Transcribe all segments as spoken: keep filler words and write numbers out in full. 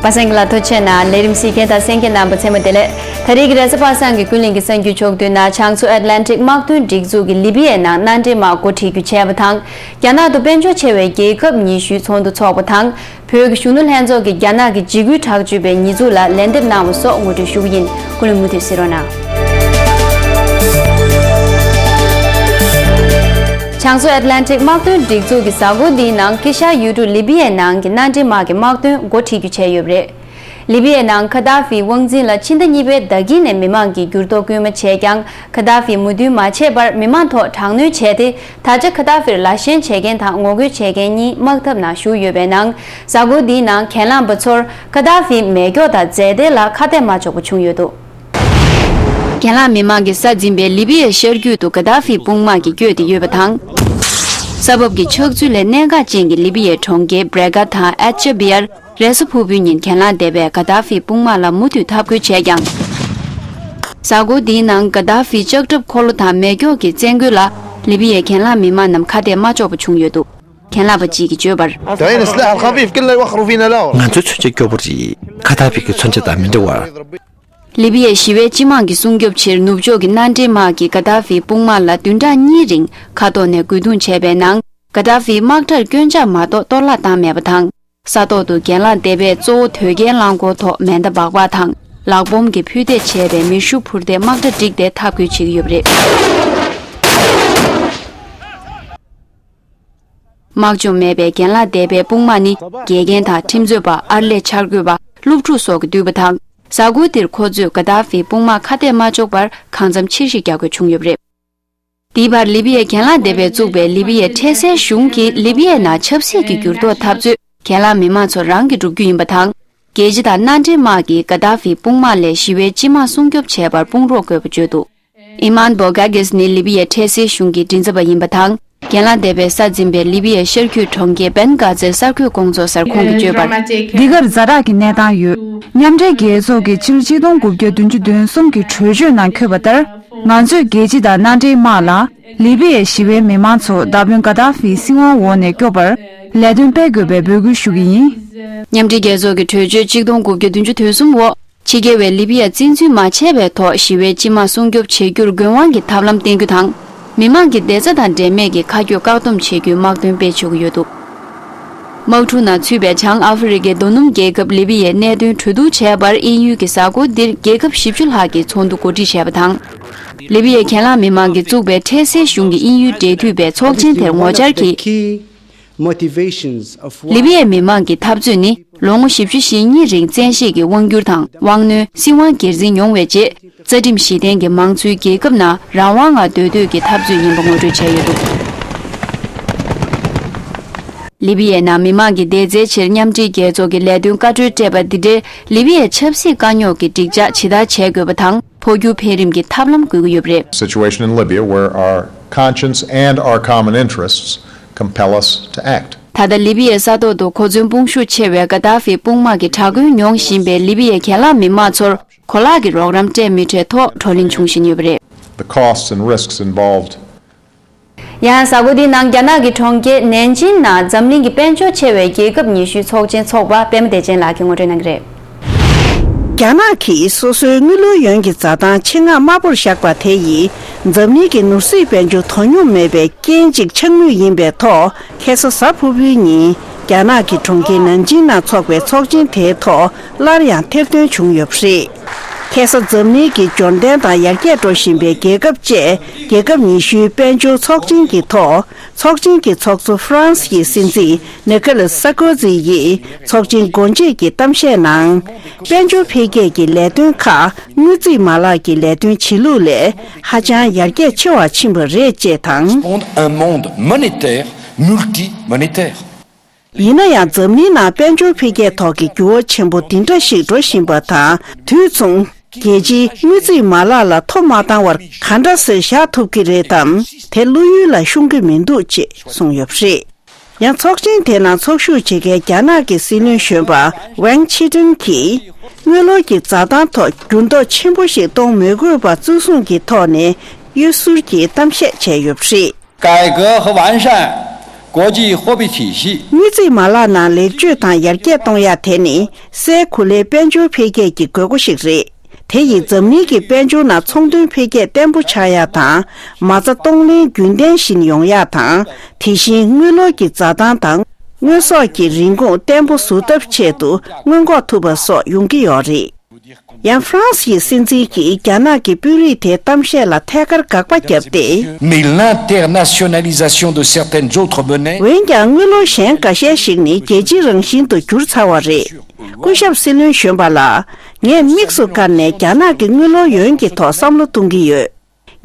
པ་སངས་ལ་ཐུགས་རྗེ་གནང་། ལས་རིམ་གཟིགས་མཁན་དང་གསན་མཁན་རྣམ་པ་ཚང་མ་བདེ་ལེགས། ད་རེས་ཀྱི་རེས་གཟའ་པ་སངས་ཀྱི་ཀུན་གླེང་གི་གསར་འགྱུར་ཕྱོགས་བསྡུས་ནང་། བྱང་མཚོ་ཨེཊ་ལན་ཊིག་དམག་དོན་སྒྲིག་འཛུགས་ཀྱིས་ལི་བི་ཡའི་ནང་མནའ་འབྲེལ་དམག་འགོ་ཁྲིད་རྒྱུ་བྱས་པ་དང་། རྒྱ་ནག་ཏུ་དཔལ་འབྱོར་ཆེ་བའི་རྒྱལ་ཁབ་ཉི་ཤུའི་ཚོགས་འདུ་འཚོགས་པ་དང་། བོད་ཀྱི་གཞོན་ནུ་ལྷན་ཚོགས་ཀྱིས་རྒྱ་ནག་གི་འཇིགས་སྐུལ་དྲག་སྤྱོད་པའི་ཉེས་འཛུགས་ལ་ལན་འདེབས་གནང་བ་སོགས་ངོ་སྤྲོད་ཞུ་གི་ཡིན། ཀུན་གླེང་མུ་མཐུད་གཟིགས་རོགས་གནང་། བྱང་མཚོ་ཨེཊ་ལན་ཊིག་དམག་དོན་སྒྲིག་འཛུགས་ཀྱིས་གཟའ་འཁོར་འདིའི་ནང་དཀྱིལ་ཤར་ཡུལ་གྲུ་ལི་བི་ཡའི་ནང་གི་མནའ་འབྲེལ་དམག་གི་དམག་དོན་འགོ་ཁྲིད་རྒྱུ་བྱས་ཡོད་པ་རེད། ལི་བི་ཡའི་ནང་ཁ་ཏཱ་ཧྥིའི་དབང་འཛིན་ལ་ཕྱི་ཟླ་གཉིས་པའི་ཟླ་དཀྱིལ་ནས་མི་མང་གིས་འགྱུར་ལྡོག་སྐུལ་མ་བྱས་ཀྱང་། ཁ་ཏཱ་ཧྥི་མོས་མཐུན་མ་བྱས་པར་མི་མང་ཐོག་དྲག་གནོན་བྱས་ཏེ། ད་ཆ་ཁ་ཏཱ་ཧྥིར་ལ་ཞེན་བྱེད་མཁན་དང་ངོ་རྒོལ་བྱེད་མཁན་གཉིས་དམག་འཐབ་ནང་ཞུགས་ཡོད་པའི་ནང་། གཟའ་འཁོར་འདིའི་ནང་གྱེན་ལངས་པ་ཚོར་ཁ་ཏཱ་ཧྥིའི་མེ་སྒྱོགས་དང་རྫས་མདེལ་ལ་ཁ་གཏད་མ་གཅོག་པ་བྱུང་ཡོད་འདུག་གྱེན་ལངས་མི་མང་གིས་ས་འཛིན་པའི་ལི་བི་ཡའི་ཤར་རྒྱུད་དུ་ཁ་ཏཱ་ཧྥིའི་དཔུང་དམག་གིས་བསྐྱོད་དེ་ཡོད་པ་དང་། ས་བབ་ཀྱི་ཆགས་ཚུལ་ལས་གནད་འགག་ཅན་གྱི་ལི་བི་ཡའི་གྲོང་ཁྱེར་བྷྲེ་གྷ་དང་ཨེ་ཆ་བི་ཡར། རེས་གཟའ་ཕུར་བུའི་ཉིན་གྱེན་ལངས་སྡེ་པས་ཀ་དཱ་ཧྥིའི་དཔུང་དམག་ལ་མུ་མཐུད་འཐབ་རྒོལ་བྱས་ཀྱང་། གཟའ་འཁོར་འདིའི་ནང་ཀ་དཱ་ཧྥིའི་ལྕགས་ཁྲབ་འཁོར་ལོ་དང་མེ་སྒྱོགས་ཀྱི་བཙན་རྒོལ་ལ་ལི་བི་ཡའི་གྱེན་ལངས་མི་མང་རྣམས་ཁ་གཏད་མ་གཅོག་པ་བྱུང་ཡོད་འདུག་གྱེན་ལངས་པ་གཅིག་གིས་བརྗོད་པར། ད་ཡིན་སླད་ཧ་ལ་ཁ་ཕིབ་ཀི་ལ་ཝ་ཁ་རུ་ཕི་ན་ལའོ། ང་ཚོའི་མཚོན་ཆ་སྐྱོ་པོ་རེད། ཁ་དཱ་ཧྥི་གི་མཚོན་ཆ་དང་མི་འདྲ་བར། ལི་བི་ཡའི་ཞི་བའི་སྤྱི་དམངས་ཀྱི་སྲུང་སྐྱོབ་ཆེད་ནུབ་ཕྱོགས་ཀྱི་མནའ་འབྲེལ་དམག་གིས་ཀ་དཱ་ཧྥིའི་དཔུང་དམག་ལ་བདུན་ཕྲག་གཉིས་རིང་མཁའ་ཐོག་ནས་རྒོལ་རྡུང་བྱས་པའི་ནང་། ཀ་དཱ་ཧྥིའི་དམག་གྲར་སྐྱོན་ཆག་མ་གཏོགས་གཏོར་བརླག་བཏང་མེད་པ་དང་། ས་ཐོག་ཏུ་གྱེན་ལངས་སྡེ་པས་གཙོ་བོ་དོས་སྐྱེལ་རླངས་འཁོར་ཐོག་མེ་མདའ་སྦག་སྦག་དང་ལག་སྦོམ་གྱིས་འཕུར་མདེལ་བྱས་པའི་མེ་ཤུགས་འཕུར་མདེལ་དམག་གྲ་བསྒྲིགས་ཏེ་འཐབ་རྒོལ་བྱེད་ཀྱི་ཡོད་པ་རེད། དམག་སྦྱོང་མེད་པའི་གྱེན་ལངས་སྡེ་པའི་དཔུང་དམག་ནི་དགེ་རྒན་དང་ཁྲིམས་རྩོད་པ། ཨར་ལས་འཆར་འགོད་པ། སློབ་ཕྲུག་སོགས་ཀྱིས་བསྡུས་པ་དང་། གཟའ་འཁོར་འདིར་ཁོ་ཚོས་ཀ་དཱ་ཧྥིའི་དཔུང་དམག་ཁ་གཏད་མ་གཅོག་པར་གང་འཚམ་ཕྱིར་བཤིག་བརྒྱབ་དགོས་བྱུང་ཡོད་པ་རེད། དེའི་བར་ལི་བི་ཡའི་གྱེན་ལངས་སྡེ་པས་བཙུགས་པའི་ལི་བི་ཡའི་འཕྲལ་སེལ་གཞུང་གིས་ལི་བི་ཡའི་ནང་ཆབ་སྲིད་ཀྱི་འགྱུར་ལྡོག་འཐབ་རྩོད་གྱེན་ལངས་མི་མང་ཚོ་རང་གིས་བསྒྲུབ་རྒྱུ་ཡིན་པ་དང་། རྒྱལ་སྤྱི་དང་མནའ་འབྲེལ་དམག་གིས་ཀ་དཱ་ཧྥིའི་དཔུང་དམག་ལས་ཞི་བའི་སྤྱི་དམངས་སྲུང་སྐྱོབ་བྱེད་པར་དཔུང་རོགས་དགོས་པ་བརྗོད་འདུག་ཨི་མཱན་བོ་གྷ་གིས་ནི་ལི་བི་ཡའི་འཕྲལ་སེལ་གཞུང་གི་མགྲིན་ཚབ་པ་ཡིན་པ་དང་། གྱེན་ལངས་སྡེ་པས་ས་འཛིན་པའི་ལི་བི་ཡའི་ཤར་རྒྱུད་གྲོང་ཁྱེར་བན་གྷ་ཛིའི་གསར་འགོད་ཀོང་ཚོགས་སར་ཁོང་གིས་བརྗོད་པར། འདི་གར་ཛ་དྲག་གི་གནས་སྟངས་ཡོད། མཉམ་འབྲེལ་རྒྱལ་ཚོགས་ཀྱི་ཕྱི་ལོ་ཆིག་སྟོང་དགུ་བརྒྱ་བདུན་ཅུ་དོན་གསུམ་གྱི་གྲོས་ཆོད་ནང་འཁོད་པ་ལྟར། ང་ཚོས་རྒྱལ་སྤྱི་དང་མནའ་འབྲེལ་དམག་ལ། ལི་བི་ཡའི་ཞི་བའི་མི་མང་ཚོ་མདའ་དཔོན་ཀ་དཱ་ཧྥིའི་སྲིད་དབང་འོག་ནས་སྐྱོབ་པར་ལས་དོན་སྤེལ་དགོས་པའི་འབོད་སྐུལ་ཞུ་གི་ཡིན། མཉམ་འབྲེལ་རྒྱལ་ཚོགས་ཀྱི་གྲོས་ཆོད་ཆིག་སྟོང་དགུ་བརྒྱ་བདུན་ཅུ་དོན་གསུམ་འོག་ཕྱི་རྒྱལ་བས་ལི་བི་ཡར་བཙན་འཛུལ་མ་བྱས་པའི་ཐོག་ཞི་བའི་སྤྱི་དམངས་སྲུང་སྐྱོབ་བྱེད་རྒྱུར་དགོས་དབང་གི་ཐབས་ལམ་བསྟེན་རྒྱུ་དང་། མི་མང་གི་བདེ་རྩ་དང་འབྲེལ་མེད་ཀྱི་ཁ་གྱོད་བཀག་སྡོམ་བྱེད་རྒྱུའི་དམག་དོན་སྤེལ་ཆོག་གི་ཡོད་འདུག་དམག་འཁྲུག་ནང་ཚུད་པའི་བྱང་ཨ་ཧྥེ་རི་ཁའི་རྡོ་སྣུམ་རྒྱལ་ཁབ་ལི་བི་ཡས་གནད་དོན་གྲོས་བསྡུར་བྱས་པར་དབྱིན་ཡུལ་གྱི་གཟའ་འཁོར་འདིར་རྒྱལ་ཁབ་བཞི་བཅུ་ལྷག་གིས་ཚོགས་འདུ་གོ་སྒྲིག་བྱས་པ་དང་། ལི་བི་ཡའི་གྱེན་ལངས་མི་མང་གིས་བཙུགས་པའི་འཕྲལ་སེལ་གཞུང་གི་དབྱིན་ཡུལ་འབྲེལ་མཐུད་པས་ཚོགས་ཆེན་དེར་ངོ་བཅར་གྱིས། ལི་བི་ཡའི་མི་མང་གི་འཐབ་རྩོད་ནི་ལོ་ངོ་བཞི་བཅུ་ཞེ་གཉིས་རིང་བཙན་ཤེད་ཀྱི་དབང་སྒྱུར་དང་དབང་གནོན། སྲིད་དབང་སྒེར་འཛིན་མྱོང་བའི་རྗེས། རྩ་ཁྲིམས་གཞི་ལྡན་གྱི་མང་གཙོའི་རྒྱལ་ཁབ་ནང་རང་དབང་ངང་སྡོད་འདོད་ཀྱི་འཐབ་རྩོད་ཡིན་པ་ངོ་སྤྲོད་བྱས་ཡོད་འདུག་ལི་བི་ཡའི་ནང་མི་མང་གི་བདེ་རྩའི་ཕྱིར་མཉམ་འབྲེལ་རྒྱལ་ཚོགས་ཀྱི་ལས་དོན་བཀའ་འཁྲོལ་སྤྲད་པ་འདི་འདྲའི་ལི་བི་ཡའི་ཆབ་སྲིད་དཀའ་རྙོག་གི་འགྲིག་འཇགས་ཇི་ལྟར་བྱེད་དགོས་པ་དང་། འཕོ་འགྱུར་འཕེལ་རིམ་གྱི་ཐབས་ལམ་དགོས་ཀྱི་ཡོད་པ་རེད། Situation in Libya where our conscience and our common interests compel us to act. ད་ལྟ་ལི་བི་ཡའི་ས་ཐོག་ཏུ་གོ་མཚོན་དཔུང་ཤུགས་ཆེ་བའི་ཀ་དཱ་ཧྥི་དཔུང་དམག་གི་དྲག་རྒོལ་མྱོང་བཞིན་པའི་ལི་བི་ཡའི་གྱེན་ལངས་མི་མང་ཚོར་གོ་ལག་གི་རོགས་རམ་སྤྲད་མི་སྤྲད་ཐོག་བགྲོ་གླེང་བྱུང་བཞིན་ཡོད་པ་རེད། The costs and risks involved. ཡང་གཟའ་འཁོར་འདིའི་ནང་རྒྱ་ནག་གི་གྲོང་ཁྱེར་ནན་ཅིན་ནང་འཛམ་གླིང་གི་དཔལ་འབྱོར་ཆེ་བའི་རྒྱལ་ཁབ་ཉི་ཤུའི་ཚོགས་ཆེན་འཚོགས་པ་པད་མ་བདེ་ཆེན་ལགས་ཀྱིས་ངོ་སྤྲོད་གནང་གི་རེད། རྒྱ་ནག་གིས་སོ་སོའི་དངུལ་ལོར་ཡོན་གྱི་འཛའ་ཐང་ཆེད་མངགས་དམའ་པོར་བཞག་པ་དེ་ཡིས་འཛམ་གླིང་གི་ནོར་སྲིད་དཔལ་འབྱོར་དོ་སྙོམས་མེད་པའི་རྐྱེན་ཅིག་ཆགས་མུས་ཡིན་པའི་ཐོག་ཁ་སང་གཟའ་ཕུར་བུའི་ཉིན་རྒྱ་ནག་གི་གྲོང་ཁྱེར་ནན་ཅིན་ནང་འཚོགས་པའི་ཚོགས་ཆེན་དེའི་ཐོག་སླར་ཡང་ཐེར་འདོན་བྱུང་ཡོད་པ་རེད། ཁ་སང་འཛམ་གླིང་གི་འབྱོར་ལྡན་དང་ཡར་རྒྱས་འགྲོ་བཞིན་པའི་རྒྱལ་ཁབ་བཅས་རྒྱལ་ཁབ་ཉི་ཤུའི་དཔལ་འབྱོར་ཚོགས་ཆེན་གྱི་ཐོག་ཚོགས་ཆེན་གྱི་ཚོགས་གཙོ་ཧྥ་རན་སི་ཡི་སྲིད་འཛིན་ནི་ཀོ་ལཱས་སར་ཀོ་ཛི་ཡིས་ཚོགས་ཆེན་སྒོ་འབྱེད་ཀྱི་གཏམ་བཤད་ནང་། དཔལ་འབྱོར་འཕེལ་རྒྱས་ཀྱི་ལས་དོན་ཁག་དངུལ་རྩིས་མ་ལག་གི་ལས་དོན་བྱེད་ལུགས་ལས་ཧ་ཅང་ཡར་རྒྱས་ཆེ་བ་ཕྱིན་པ་རེད་ཅེས་དང་། Répondre à un monde monétaire, multimonétaire. ཡིན་ན་ཡང་འཛམ་གླིང་ནང་དཔལ་འབྱོར་འཕེལ་རྒྱས་ཐོག་གི་འགྱུར་བ་ཆེན་པོ་འདི་འདྲ་ཞིག་འགྲོ་བཞིན་པ་དང་དུས་མཚུངས། རྒྱལ་སྤྱིའི་དངུལ་རྩིས་མ་ལག་ལ་ཐོ་མ་བཏང་བར་ག་འདྲ་སེ་བཞག་ཐུབ་ཀྱི་རེད་དམ། དེ་བློ་ཡུལ་ལ་ཤོང་གི་མི་འདུག་ཅེས་གསུངས་ཡོད་པ་རེད། ཡང་ཚོགས་ཆེན་དེ་ནང་ཚོགས་ཞུགས་བྱེད་མཁན་རྒྱ་ནག་གི་སྲིད་བློན་གཞོན་པ་ཝང་ཆི་ཀྲིན་གྱིས། དངུལ་ལོར་གྱི་འཛའ་ཐང་ཐོག་འགྱུར་ལྡོག་ཆེན་པོ་ཞིག་གཏོང་མི་དགོས་པ་གཙོ་བཟུང་གི་ཐོག་ནས་གཡོ་ཟུར་གྱི་གཏམ་བཤད་བྱས་ཡོད་པ་རེད། 改革和完善国际货币体系དངུལ་རྩིས་མ་ལག་ནང་ལེགས་བཅོས་དང་ཡར་རྒྱས་གཏོང་ཡ་དེ་ནི་སའི་གོ་ལའི་དཔལ་འབྱོར་འཕེལ་རྒྱས་ཀྱི་དགོས་མཁོ་ཞིག་རེད། དེ་ཡིས་འཛམ་གླིང་གི་དཔལ་འབྱོར་ནང་ཚོང་དོན་འཕེལ་རྒྱས་བརྟན་པོ་ཆགས་ཡ་དང་། མ་རྩ་གཏོང་ལེན་རྒྱུན་ལྡན་བཞིན་ཡོང་ཡ་དང་། དེ་བཞིན་དངུལ་ལོར་གྱི་འཛའ་ཐང་དང་། དངོས་ཟོག་གི་རིན་གོང་བརྟན་པོ་བཟོ་ཐབས་ཆེད་དུ་སྔོན་འགོག་ཐུབ་པ་སོགས་ཡོང་གི་ཡོད་རེད། ཡང་ཧྥ་རན་སི་ཡི་སྲིད་འཛིན་གྱིས་རྒྱ་ནག་གི་དཔོན་རིགས་དེའི་གཏམ་བཤད་ལ་ཐད་ཀར་དགག་པ་བརྒྱབ་སྟེ། Mais l'internationalisation de certaines autres monnaies འོན་ཀྱང་དངུལ་ལོར་གཞན་འགའ་ཤས་ཤིག་ནི་རྒྱལ་སྤྱིའི་རང་བཞིན་དུ་གྱུར་ཚར་བ་རེད། སྐུ་ཞབས་སྲིད་བློན་གཞོན་པ་ལགས། ངས་དམིགས་སུ་བཀར་ནས་རྒྱ་ནག་གི་དངུལ་ལོར་ཡོན་གྱི་ཐོག་བསམ་བློ་གཏོང་གི་ཡོད།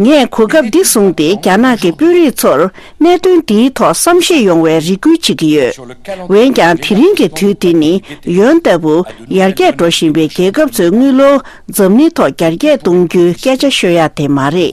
ངས་གོ་སྐབས་འདི་བཟུང་སྟེ་རྒྱ་ནག་གི་དཔོན་རིགས་ཚོར་གནད་དོན་འདིའི་ཐོག་བསམ་ཤེས་ཡོང་བའི་རེ་སྐུལ་བྱེད་ཀྱི་ཡོད། འོན་ཀྱང་དེ་རིང་གི་དུས་འདི་ནི་ཡོན་ལྟ་བུ་ཡར་རྒྱས་འགྲོ་བཞིན་པའི་རྒྱལ་ཁབ་ཚོའི་དངུལ་ལོར་འཛམ་གླིང་ཐོག་རྒྱ་སྐྱེད་གཏོང་རྒྱུའི་སྐད་ཆ་ཤོད་ཡ་དེ་མ་རེད།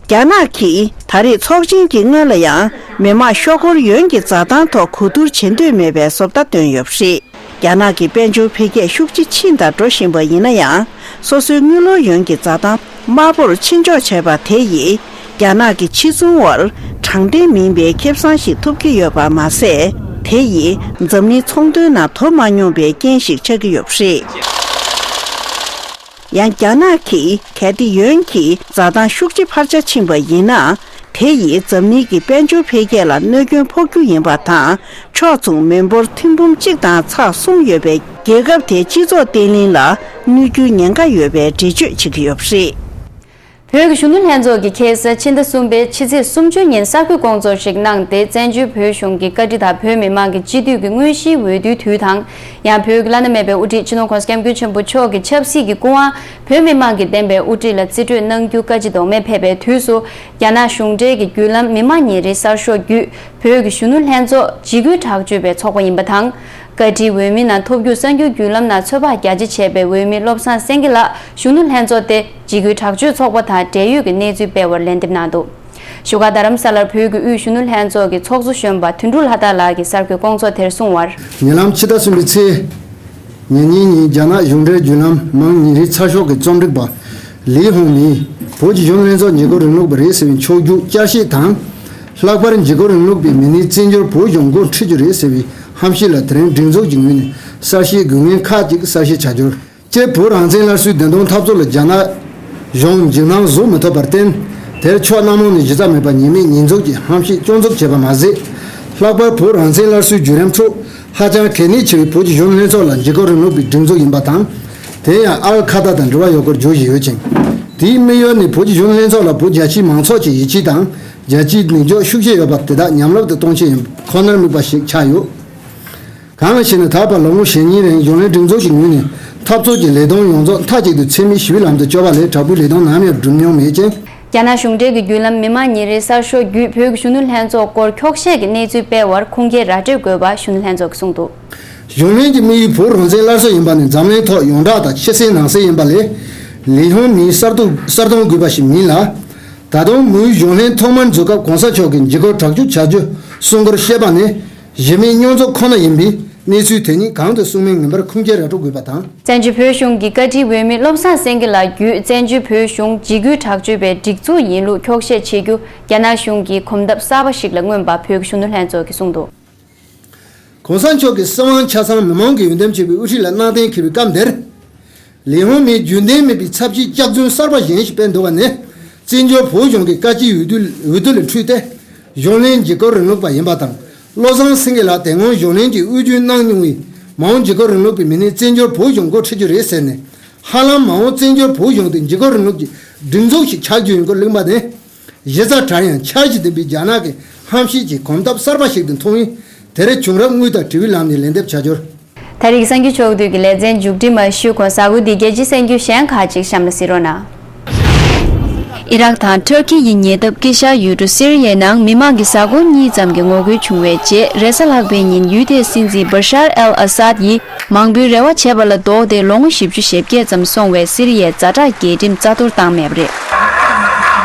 རྒྱ་ནག་གིས་ད་རེས་ཚོགས་ཆེན་གྱི་སྔོན་ལ་ཡང་མི་དམངས་ཤོག་སྒོར་ཡོན་གྱི་འཛའ་ཐང་ཐོག་གོ་བསྡུར་བྱེད་འདོད་མེད་པའི་བཟོ་ལྟ་བཏོན་ཡོད་པ་རེད། རྒྱ་ནག་གི་དཔལ་འབྱོར་འཕེལ་རྒྱས་ཤུགས་ཆེ་ཕྱིན་དང་འགྲོ་བཞིན་པ་ཡིན་ན་ཡང་། སོ་སོའི་དངུལ་ལོར་ཡོན་གྱི་འཛའ་ཐང་དམའ་པོར་ཕྱིན་འཇོག་བྱས་པ་དེ་ཡིས་རྒྱ་ནག་གི་ཕྱི་ཚོང་བར་དྲང་བདེན་མིན་པའི་ཁེ་བཟང་ཞིག་ཐོབ་ཀྱི་ཡོད་པ་མ་ཟད། དེ་ཡིས་འཛམ་གླིང་ཚོང་དོན་ནང་དོ་མ་སྙོམས་པའི་རྐྱེན་ཞིག་ཆགས་ཀྱི་ཡོད་པ་རེད། ཡང་རྒྱ་ནག་གིས་གལ་ཏེ་ཡོན་གྱི་འཛའ་ཐང་ཤུགས་ཆེ་འཕར་ཆ་ཕྱིན་པ་ཡིན་ན། དེ་ཡིས་འཛམ་གླིང་གི་དཔལ་འབྱོར་འཕེལ་རྒྱས་ལ་གནོད་སྐྱོན་ཕོག་རྒྱུ་ཡིན་པ་དང་། ཕྱོགས་མཚུངས་མི་འབོར་ཐེར་འབུམ་གཅིག་དང་ཚེག་གསུམ་ཡོད་པའི་རྒྱལ་ཁབ་དེའི་སྤྱི་ཚོགས་བརྟན་ལྷིང་ལ་གནོད་རྒྱུའི་ཉེན་ཁ་ཡོད་པའི་འགྲེལ་བརྗོད་བྱེད་ཀྱི་ཡོད་པ་རེད། བོད་ཀྱི་གཞོན་ནུ་ལྷན་ཚོགས་ཀྱིས་ཁ་སང་ཕྱི་ཟླ་གསུམ་པའི་ཕྱི་ཚེས་སུམ་ཅུ་ཉིན་གསར་འགོད་སྐོང་ཚོགས་ཤིག་གནང་སྟེ། བཙན་བྱོལ་བོད་གཞུང་གི་བཀའ་ཁྲི་དང་བོད་མི་མང་གི་སྤྱི་འཐུས་ཀྱི་དངོས་གཞིའི་འོས་བསྡུའི་དུས་དང་། ཡང་བོད་ཀྱི་བླ་ན་མེད་པའི་དབུ་ཁྲིད་སྤྱི་ནོར་༸གོང་ས་༸སྐྱབས་མགོན་ཆེན་པོ་མཆོག་གི་ཆབ་སྲིད་ཀྱི་སྐུ་དབང་། བོད་མི་མང་གིས་འདེམས་པའི་དབུ་ཁྲིད་ལ་རྩིས་སྤྲོད་གནང་རྒྱུ་བཀའ་སྤྱི་ལྡོག་མེད་ཕེབས་པའི་དུས་སུ། རྒྱ་ནག་གཞུང་འབྲེལ་གྱི་བརྒྱུད་ལམ་མི་དམངས་ཉིན་རེའི་གསར་ཤོག་བརྒྱུད། བོད་ཀྱི་གཞོན་ནུ་ལྷན་ཚོགས་འཇིགས་སྐུལ་དྲག་སྤྱོད་པའི་ཚོགས་པ་ཡིན་པ་དང་། བཀའ་ཁྲིའི་འོས་མི་རྣམས་ཐོབ་རྒྱུར་གསར་འགྱུར་བརྒྱུད་ལམ་ནང་ཚོད་དཔག་རྒྱ་ཆེ་བྱས་པའི་འོས་མི་བློ་བཟང་སེང་གེ་ལགས་གཞོན་ནུ་ལྷན་ཚོགས་ཏེ་འཇིགས་སྐུལ་དྲག་སྤྱོད་ཚོགས་པ་དང་འབྲེལ་ཡོད་ཀྱི་གནས་ཚུལ་སྤེལ་བར་ལན་འདེབས་གནང་འདུག་བཞུགས་སྒར་རྡ་རམ་ས་ལར་བོད་ཀྱི་དབུས་གཞོན་ནུ་ལྷན་ཚོགས་ཀྱི་ཚོགས་གཙོ་གཞོན་པ་དོན་གྲུབ་ལྷ་དར་ལགས་ཀྱིས་གསར་འགོད་སྐོང་ཚོགས་དེར་གསུངས་པར། ཉེ་ལམ་ཕྱི་ཟླ་གསུམ་པའི་ཚེས་ཉེར་གཉིས་ཉིན་རྒྱ་ནག་གཞུང་འབྲེལ་བརྒྱུད་ལམ་མི་དམངས་ཉིན་རེའི་ཚགས་ཤོག་གི་རྩོམ་སྒྲིག་པ་ལི་ཧོང་མིས་བོད་ཀྱི་གཞོན་ནུ་ལྷན་ཚོགས་འཇིགས་སྐུལ་རིང་ལུགས་པ་རེད་ཟེར་བའི་ཕྱོགས་བསྒྱུར་བསྐྱར་བཤད་དང་། ལྷག་པར་འཇིགས་སྐུལ་རིང་ལུགས་པའི་མི་སྣས་བཙན་བྱོལ་བོད་གཞུང་འགོ་ཁྲིད་རྒྱུ་རེད་ཟེར་བའི་ཧམ་བཤད་ལ་དེ་རིང་སྒྲིག་འཛུགས་ཀྱི་ངོས་ནས་གསལ་བཤད་དགོས་ངེས་ཁག་ཅིག་གསལ་བཤད་བྱ་རྒྱུར། སྤྱིར་བོད་རང་བཙན་སླར་གསོའི་བདེན་དོན་འཐབ་རྩོད་ལ་རྒྱ་ནག་གཞུང་འཇིགས་སྣང་བཟོ་མི་ཐུབ་པར་བརྟེན། དེར་ཕྱོགས་སྣ་མང་ནས་གཞི་རྩ་མེད་པ་ཉེས་མེད་ཉེས་འཛུགས་ཀྱི་ཧམ་བཤད་སྐྱོན་འཛུགས་བྱས་པ་མ་ཟད། ལྷག་པར་བོད་རང་བཙན་སླར་གསོའི་བརྒྱུད་རིམ་ཁྲོད་ཧ་ཅང་གལ་གནད་ཆེ་བའི་བོད་ཀྱི་གཞོན་ནུ་ལྷན་ཚོགས་ལ་འཇིགས་སྐུལ་རིང་ལུགས་པའི་སྒྲིག་འཛུགས་ཡིན་པ་དང་། དེ་ཡང་ཨལ་ཁ་ཏ་དང་འབྲེལ་བ་ཡོད་སྐོར་བརྗོད་བཞིན་ཡོད་ཅིང་། དེའི་དམིགས་ཡུལ་ནི་བོད་ཀྱི་གཞོན་ནུ་ལྷན་ཚོགས་ལ་བོད་རྒྱ་ཆེའི་མང་ཚོགས་ཀྱི་ཡིད་ཆེས་དང་། རྒྱལ་སྤྱིའི་ནུས་ཕྱོགས་ཤུགས་ཆེ་ཡོད་པ་དེ་དག་ཉམས་རྒུད་དུ་གཏོང་ཆེད་ཡིན་ཁོ་ནར་དམིགས་པ་ཞིག་ཆགས་ཡོད། གང་ཞེ་ན། ད་བར་ལོ་ངོ་ཞེ་གཉིས་རིང་གཞོན་ལྷན་སྒྲིག་འཛུགས་ཀྱི་ངོས་ནས་འཐབ་རྩོད་ཀྱི་ལས་དོན་ཡོངས་རྫོགས་མཐའ་གཅིག་ཏུ་འཚེ་མེད་ཞི་བའི་ལམ་དུ་སྐྱོད་པ་ལས་དྲག་པོའི་ལས་དོན་ནམ་ཡང་བསྒྲུབས་མྱོང་མེད་ཅིང་། རྒྱ་ནག་གཞུང་འབྲེལ་གྱི་བརྒྱུད་ལམ་མི་དམངས་ཉིན་རེའི་གསར་ཤོག་བརྒྱུད་བོད་ཀྱི་གཞོན་ནུ་ལྷན་ཚོགས་སྐོར་འཁྱོག་བཤད་ཀྱི་གནས་ཚུལ་སྤེལ་བར་ཁུངས་སྐྱེལ་ར་སྤྲོད་དགོས་པ་གཞོན་ནུ་ལྷན་ཚོགས་ཀྱིས་གསུངས་འདུག་གཞུང་ལྷན་གྱི་དམིགས་ཡུལ་བོད་རང་བཙན་སླར་གསོ་ཡིན་པ་ནི་འཛམ་གླིང་ཐོག་ཡོངས་གྲགས་དང་ཕྱི་གསལ་ནང་གསལ་ཡིན་པ་ལས། ལི་ཧོང་མིའི་གསར་གཏོད་གསར་གཏོང་དགོས་པ་ཞིག་མིན་ལ། ད་དུང་མོའི་གཞུང་ལྷན་ཐོག་མར་འཛུགས་སྐབས་གོང་ས་མཆོག་གིས་འཇིགས་སྐུལ་དྲག་སྤྱོད་བྱ་རྒྱུ་གསུང་སྐོར་བཤད་པ་ནི། གཞི་མེད་རྙོག་འཛིང་ཁོ་ན་ཡིན་པས། གནས་ཚུལ་དེ་ཉིད་གང་དུ་གསུང་མིན་ངེས་པར་ཁུངས་སྐྱེལ་ར་སྤྲོད་དགོས་པ་དང་། བཙན་བྱོལ་བོད་གཞུང་གི་བཀའ་ཁྲིའི་འོས་མི་བློ་བཟང་སེང་གེ་ལགས་བརྒྱུད། བཙན་བྱོལ་བོད་གཞུང་འཇིགས་སྐུལ་དྲག་སྤྱོད་པའི་སྒྲིག་འཛུགས་ཡིན་ལུགས་འཁྱོག་བཤད་བྱེད་རྒྱུ་རྒྱ་ནག་གཞུང་གིས་གོམ་སྟབས་གསར་པ་ཞིག་ལ་མངོན་པ་བོད་ཀྱི་གཞོན་ནུ་ལྷན་ཚོགས་ཀྱིས་གསུངས་འདུག་གོང་ས་མཆོག་གི་སྲིད་དབང་ཆ་ཚང་མི་མང་གིས་འོས་འདེམས་བྱས་པའི་དབུ་ཁྲིད་ལ་གནང་གཏན་འཁེལ་བའི་སྐབས་འདིར། ལི་ཧོང་མིས་རྒྱུན་ལྡན་མེད་པའི་ཚབས་ཆེའི་སྐྱག་རྫུན་གསར་པ་གཞན་ཞིག་སྤེལ་འདུག་པ་ནི། བཙན་བྱོལ་བོད་གཞུང་གི་བཀའ་སྤྱིའི་འོས་བསྡུ་འོས་བསྡུ་ལས་འཕྲོས་ཏེ། གཞུང་ལྷན་འཇིགས་སྐུལ་རིང་ལུགས་པ་ཡིན་པ་དང་། བློ་བཟང་སེང་གེ་ལགས་དེ་སྔོན་གཞུང་ལྷན་གྱི་དབུས་རྒྱུན་གནང་མྱོང་བའི་མ་འོངས་འཇིགས་སྐུལ་རིང་ལུགས་པའི་མི་སྣས་བཙན་བྱོལ་བོད་གཞུང་འགོ་ཁྲིད་རྒྱུ་རེད་ཟེར་ནས། ཧ་ལམ་མ་འོངས་བཙན་བྱོལ་བོད་གཞུང་དེ་འཇིགས་སྐུལ་རིང་ལུགས་ཀྱི་སྒྲིག་འཛུགས་ཤིག་ཆགས་རྒྱུ་ཡིན་སྐོར་གླེང་བ་ནི། གཞི་རྩ་དྲང་ཡང་འཆར་གཞི་ལྡན་པའི་རྒྱ་ནག་གི་ཧམ་བཤད་ཀྱི་གོམ་སྟབས་གསར་པ་ཞིག་ཏུ་མཐོང་བས། དེར་བྱུང་རབས་དངོས་དང་འབྲེལ་བའི་ལམ་ནས་ལན་འདེབས་བྱ་རྒྱུར། ད་རེས་ཀྱི་གསར་འགྱུར་ཕྱོགས་བསྡུས་ཀྱི་ལེ་ཚན་མཇུག་སྒྲིལ་མ་ཞུས་གོང་། གཟའ་འཁོར་འདིའི་རྒྱལ་སྤྱིའི་གསར་འགྱུར་གཞན་ཁག་ཅིག་གཤམ་ལ་གཟིགས་རོགས་གནང་། ཨི་རག་དང་ཊར་ཀི་ཡི་ཉེ་འདབས་དཀྱིལ་ཤར་ཡུལ་གྲུ་སི་རི་ཡའི་ནང་མི་མང་གི་གཟའ་འཁོར་གཉིས་ཙམ་གྱི་ངོ་རྒོལ་བྱུང་བའི་རྗེས། རེས་གཟའ་ལྷག་པའི་ཉིན་ཡུལ་དེའི་སྲིད་འཛིན་བྷ་ཤར་ཨལ་ཨ་སཱད་ཡིས་མང་པོའི་རེ་བ་བྱས་པ་ལ་ལྡོག་སྟེ། ལོ་ངོ་བཞི་བཅུ་ཞེ་བརྒྱད་ཙམ་སོང་བའི་སི་རི་ཡའི་ཛ་དྲག་རྒྱལ་ཁྲིམས་རྩ་གཏོར་བཏང་མེད་པ་རེད།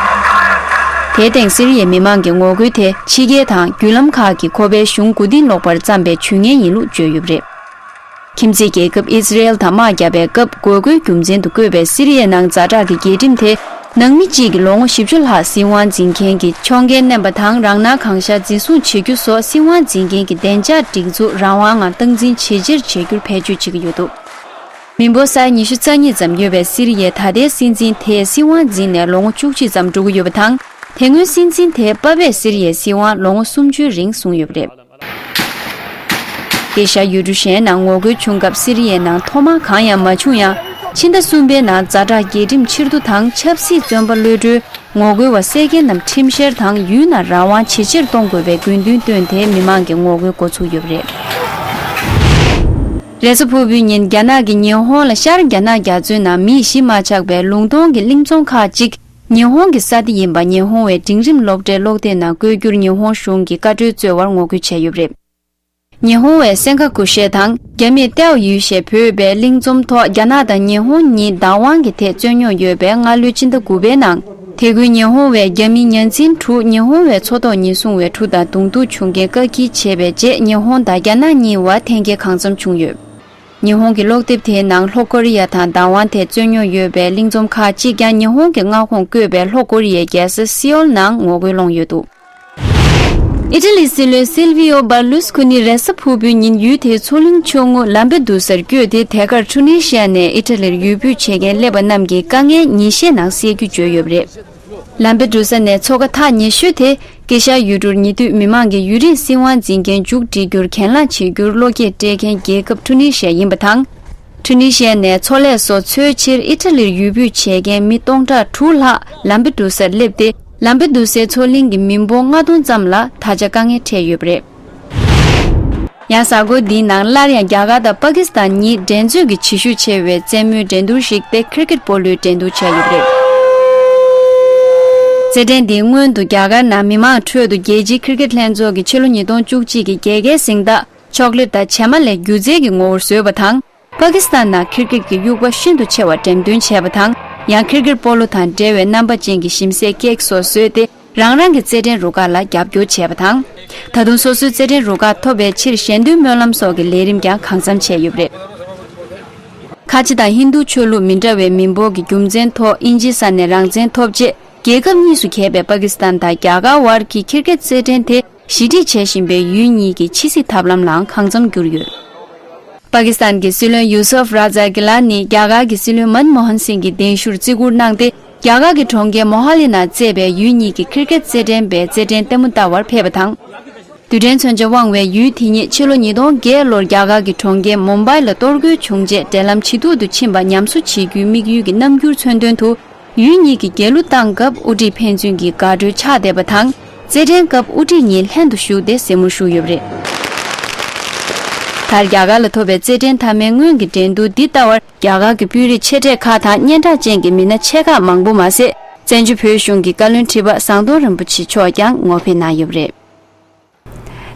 དེའི་སྟེང་སི་རི་ཡའི་མི་མང་གི་ངོ་རྒོལ་དེ་ཕྱི་རྒྱལ་དང་བརྒྱུད་ལམ་ཁག་གིས་ཁོ་པའི་གཞུང་མགོ་རྟིང་སློག་པར་བརྩམས་པའི་ཇུས་ངན་ཡིན་ལུགས་བརྗོད་ཡོད་པ་རེད། ཁྱིམ་མཚེས་རྒྱལ་ཁབ་ཨི་ཟི་རེལ་དང་དམག་བརྒྱབ་པའི་སྐབས་འགོག་རྒོལ་རྒྱུ་མཚན་དུ་བཀོད་པའི་སི་རི་ཡའི་ནང་ཛ་དྲག་གི་རྒྱལ་ཁྲིམས་དེ། ནང་མི་གཅིག་གིས་ལོ་ངོ་བཞི་བཅུ་ལྷག་སྲིད་དབང་འཛིན་མཁན་གྱི་ཕྱོགས་འགལ་མནན་པ་དང་རང་སྣང་གང་ཤར་འཛིན་བཟུང་བྱེད་རྒྱུ་སོགས་སྲིད་དབང་འཛིན་མཁན་གྱི་བདེ་འཇགས་སྒྲིག་འཛུགས་རང་དབང་ངང་སྟངས་འཛིན་ཇེ་ཆེར་བྱེད་རྒྱུར་བེད་སྤྱོད་བྱེད་ཀྱི་ཡོད་འདུག་མི་འབོར་ས་ཡ་ཉི་ཤུ་རྩ་གཉིས་ཙམ་ཡོད་པའི་སི་རི་ཡའི་ད་ལྟའི་སྲིད་འཛིན་དེས་སྲིད་དབང་འཛིན་ནས་ལོ་ངོ་བཅུ་གཅིག་ཙམ་འགྲོ་གི་ཡོད་པ་དང་། དེ་སྔོན་སྲིད་འཛིན་དེའི་པ་ཕས་སི་རི་ཡའི་སྲིད་དབང་ལོ་ངོ་སུམ་ཅུའི་རིང་བཟུང་ཡོད་པ་རེད། དེ་བཞག་ཡུལ་གྲུ་གཞན་ནང་ངོ་རྒོལ་བྱུང་སྐབས་སི་རི་ཡའི་ནང་ཐོག་མར་གང་ཡང་མ་བྱུང་ཡང་། ཕྱི་ཟླ་གསུམ་པའི་ནང་ཛ་དྲག་རྒྱལ་ཁྲིམས་ཕྱིར་བསྡུ་དང་ཆབ་སྲིད་བཙོན་པ་གློད་གྲོལ། ངོ་རྒོལ་བ་བསད་རྐྱེན་རྣམས་ཁྲིམས་བཤེར་དང་ཡུལ་ནང་རང་དབང་ཇེ་ཆེར་གཏོང་དགོས་པའི་དགོས་འདུན་བཏོན་ཏེ་མི་མང་གི་ངོ་རྒོལ་འགོ་ཚུགས་ཡོད་པ་རེད། རེས་གཟའ་ཕུར་བུའི་ཉིན་རྒྱ་ནག་གིས་ཉི་ཧོང་ལ་ཤར་རྒྱ་ནག་རྒྱ་མཚོའི་ནང་མིས་གཞི་མ་ཆགས་པའི་ལུང་སྟོང་གི་གླིང་ཚོམ་ཁག་ཅིག་ཉི་ཧོང་གི་ས་སྡེ་ཡིན་པ་ཉི་ཧོང་བའི་འབྲིང་རིམ་སློབ་གྲྭའི་ཀློག་དེབ་ནང་བཀོད་རྒྱུར་ཉི་ཧོང་གཞུང་གིས་བཀའ་འཁྲོལ་སྩོལ་བར་ངོ་རྒོལ་བྱས་ཡོད་པ་རེད། ཉི་ཧོང་བའི་སེན་ག་གུ་ཤེ་དང་རྒྱ་མིས་ཏེའོ་ཡུས་ཞེས་འབོད་པའི་གླིང་ཚོམ་ཐོག་རྒྱ་ནག་དང་ཉི་ཧོང་གཉིས་བདག་དབང་གི་ཐད་རྩོད་རྙོག་ཡོད་པའི་སྔ་ལོའི་ཕྱི་ཟླ་དགུ་པའི་ནང་། དེ་ཁུལ་ཉི་ཧོང་བའི་རྒྱ་མི་ཉ་འཛིན་དྲུག་ཉི་ཧོང་བའི་མཚོ་ཐོག་ཉེན་སྲུང་བའི་གྲུ་དང་གདོང་ཐུག་བྱུང་རྐྱེན་བཀག་སྐྱིལ་བྱས་པའི་རྗེས་ཉི་ཧོང་དང་རྒྱ་ནག་གཉིས་བར་འཐེན་འཁྱེར་གང་འཚམ་བྱུང་ཡོད། ཉི་ཧོང་གི་ཀློག་དེབ་དེའི་ནང་ལྷོ་ཀོ་རི་ཡ་དང་བདག་དབང་ཐད་རྩོད་རྙོག་ཡོད་པའི་གླིང་ཚོམ་ཁག་ཅིག་ཀྱང་ཉི་ཧོང་གི་མངའ་ཁོངས་བཀོད་པའི་ལྷོ་ཀོ་རི་ཡའི་རྒྱལ་ས་སེའོལ་ནང་ངོ་རྒོལ་སློང་ཡོད་འདུག་ཨི་ཊ་ལིའི་སྲིད་བློན་སིལ་བི་ཡོ་བར་ལུས་ཁུ་ནི་རེས་གཟའ་ཕུར་བུའི་ཉིན་ཡུལ་དེའི་མཚོ་གླིང་ཕྱོགས་ངོས་ལམ་པེ་དུ་སར་བསྐྱོད་དེ། དེ་གར་ཁྲུ་ནི་ཤི་ཡ་ནས་ཨི་ཊ་ལིར་ཡུལ་སྤོས་བྱེད་མཁན་སླེབས་པ་རྣམས་ཀྱི་དཀའ་ངལ་ཉིན་ཤས་ནང་སེལ་རྒྱུ་བརྗོད་ཡོད་པ་རེད། ལམ་པེ་དུ་ས་ནས་མཚོ་ཁ་ཐག་ཉེ་ཤོས་དེ་ཀེ་ཤ་ཡུལ་གྲུར་ཉེ་དུས་མི་མང་གིས་ཡུན་རིང་སྲིད་དབང་འཛིན་མཁན་མཇུག་སྒྲིལ་རྒྱུར་གྱེན་ལངས་བྱེད་རྒྱུར་བློ་སྐྱེད་སྤྲད་མཁན་རྒྱལ་ཁབ་ཁྲུ་ནི་ཤི་ཡ་ཡིན་པ་དང་། ཁྲུ་ནི་ཤི་ཡ་ནས་མཚོ་ལས་སོགས་འཚོལ་ཕྱིར་ཨི་ཊ་ལིར་ཡུལ་སྤོས་བྱེད་མཁན་མི་སྟོང་ཕྲག་དྲུག་ལྷག་ལམ་པེ་དུ་སར་སླེབས་ཏེ། ལམ་པེ་དུ་སའི་མཚོ་གླིང་གི་མི་འབོར་ལྔ་སྟོང་ཙམ་ལ་ད་ཆ་དཀའ་ངལ་འཕྲད་ཡོད་པ་རེད། ཡང་གཟའ་འཁོར་འདིའི་ནང་སླར་ཡང་རྒྱ་གར་དང་པ་ཀི་སི་ཐན་གཉིས་འགྲན་རྩོད་ཀྱི་བྱེད་ཤུགས་ཆེ་བའི་རྩེད་མོའི་འགྲན་བསྡུར་ཞིག་སྟེ་ཁིར་ཀེད་སྤོ་ལོའི་འགྲན་བསྡུར་བྱས་ཡོད་པ་རེད། རྩེད་འགྲན་འདིའི་སྔོན་དུ་རྒྱ་གར་ནང་མི་མང་ཁྲོད་དུ་རྒྱལ་སྤྱིའི་ཁིར་ཀེད་ལྷན་ཚོགས་ཀྱིས་ཕྱི་ལོ་ཉིས་སྟོང་བཅུ་གཅིག་གི་རྒྱལ་ཁའི་གཟེངས་རྟགས་ཆོག་ལེ་ཊི་དང་བྱེ་མ་ལས་སྒྱུ་རྩལ་གྱི་ངོ་བོར་བཟོས་པ་དང་། པ་ཀི་སི་ཐན་ནང་ཁིར་ཀེད་ཀྱི་དབྱུག་པ་ཤིན་ཏུ་ཆེ་བ་འགྲེམས་སྟོན་བྱས་པ་དང་། ཡང་ཁིར་ཀེད་སྤོ་ལོ་དང་འབྲེལ་བའི་རྣམ་པ་ཅན་གྱི་ཞིམ་ཟས་ཀེག་སོགས་བཟོས་ཏེ། རང་རང་གི་རྩེད་འགྲན་རུ་ཁག་ལ་རྒྱབ་སྐྱོར་བྱས་པ་དང་། ད་དུང་སོ་སོའི་རྩེད་འགྲན་རུ་ཁག་ཐོབ་པའི་ཕྱིར་ཞལ་འདོན་སྨོན་ལམ་སོགས་ཀྱི་ལས་རིམ་ཀྱང་གང་འཚམ་བྱས་ཡོད་པ་རེད། ཁ་ཆེ་དང་ཧིན་རྡུ་ཆོས་ལུགས་མི་འདྲ་བའི་མི་འབོར་གྱི་རྒྱུ་མཚན་ཐོག་དབྱིན་ཇིའི་ས་ནས་རང་བཙན་ཐོབ་རྗེས་རྒྱལ་ཁབ་གཉིས་སུ་གྱེས་པའི་པ་ཀི་སི་ཐན་དང་རྒྱ་གར་བར་གྱི་ཁིར་ཀེད་རྩེད་འགྲན་དེ་ཞི་འགྲིག་བྱེད་བཞིན་པའི་ཡུལ་གཉིས་ཀྱི་ཕྱི་སྲིད་ཐབས་ལམ་ལའང་གང་འཚམ་གྱུར་ཡོད། པ་ཀི་སི་ཐན་གྱི་སྲིད་བློན་ཡུ་སུབ་ར་ཛ་གི་ལ་ནི་རྒྱ་གར་གྱི་སྲིད་བློན་མན་མོ་ཧན་སིང་གི་གདན་ཞུར་བརྩི་བཀུར་གནང་སྟེ། རྒྱ་གར་གྱི་གྲོང་ཁྱེར་མོ་ཧ་ལི་ནང་རྩེད་པའི་ཡུལ་གཉིས་ཀྱི་ཁིར་ཀེད་རྩེད་འགྲན་པའི་རྩེད་འགྲན་ལྟད་མོ་ལྟ་བར་ཕེབས་པ་དང་། རྡུལ་ཕྲན་མཚོན་ཆ་དབང་བའི་ཡུལ་དེ་ཉིད་ཕྱི་ལོ་ཉིས་སྟོང་བརྒྱད་ལོར་རྒྱ་གར་གྱི་གྲོང་ཁྱེར་མུམ་བྷའི་ལ་གཏོར་རྒོལ་བྱུང་རྗེས་འབྲེལ་ལམ་ཇེ་སྡུག་ཏུ་ཕྱིན་པ་ཉམས་གསོ་བྱེད་རྒྱུའི་དམིགས་ཡུལ་གྱི་རྣམ་འགྱུར་མཚོན་དོན་དུ། ཡུལ་གཉིས་ཀྱི་རྒྱལ་གླུ་བཏང་སྐབས་དབུ་ཁྲིད་ཕན་ཚུན་གྱི་དགའ་སྤྲོའི་ཕྱག་འདེབས་པ་དང་། རྩེད་འགྲན་སྐབས་དབུ་ཁྲིད་གཉིས་ལྷན་དུ་བཞུགས་ཏེ་གཟིགས་མོ་ཞུས་ཡོད་པ་རེད། མཐར་རྒྱ་གར་ལ་ཐོབ་པའི་རྩེད་འགྲན་མཐའ་མའི་སྔོན་གྱི་འགྲན་བསྡུར་འདི་ལྟ་བར་རྒྱ་གར་གྱི་དཔོན་རིགས་ཆེ་གྲས་ཁག་དང་སྙན་གྲགས་ཅན་གྱི་མི་སྣ་ཆེ་ཁག་མང་པོ་མ་ཟད། བཙན་བྱོལ་བོད་གཞུང་གི་བཀའ་བློན་ཁྲི་པ་ཟམ་གདོང་རིན་པོ་ཆེ་མཆོག་ཀྱང་ངོ་ཕེབས་གནང་ཡོད་པ་རེད།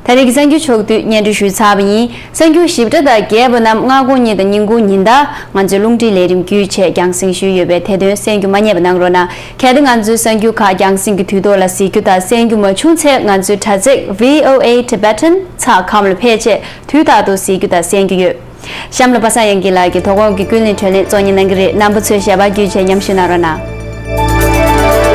ད་རེས་ཀྱི་གསར་འགྱུར་ཕྱོགས་བསྡུས་སྙན་སྒྲོན་ཞུས་ཚར་བ་ཡིན། གསར་འགྱུར་ཞིབ་ཕྲ་དང་རྒྱས་པ་རྣམས་སྔ་དགོང་གཉིས་དང་ཉིན་གུང་ཉིན་ལྟར་ང་ཚོའི་རླུང་འཕྲིན་ལས་རིམ་བརྒྱུད་བྱས་རྒྱང་སྲིང་ཞུས་ཡོད་པས་དེ་དོན་གསན་རྒྱུ་མ་བསྙེལ་བ་གནང་རོགས་གནང་། གལ་ཏེ་ང་ཚོའི་གསར་འགྱུར་ཁག་རྒྱང་སྲིང་གི་དུས་ཐོག་ལ་གཟིགས་རྒྱུ་དང་གསན་རྒྱུ་མ་བྱུང་ཚེ་ང་ཚོའི་དྲ་ཚིགས་V O A Tibetan ཚགས་ཁམས་ལ་ཕེབས་རྗེས་དུས་རྟག་ཏུ་གཟིགས་རྒྱུ་དང་གསན་རྒྱུ་ཡོད། གཤམ་ལ་པ་སངས་དབྱངས་སྐྱིད་ལགས་ཀྱིས་དོ་དགོང་གི་ཀུན་གླེང་བགྲོ་གླེང་གཙོ་གཉེར་གནང་གི་རེད། རྣམ་པ་ཚོས་ཞལ་པར་བརྒྱུད་བྱས་མཉམ་ཞུགས་གནང་རོགས་གནང་།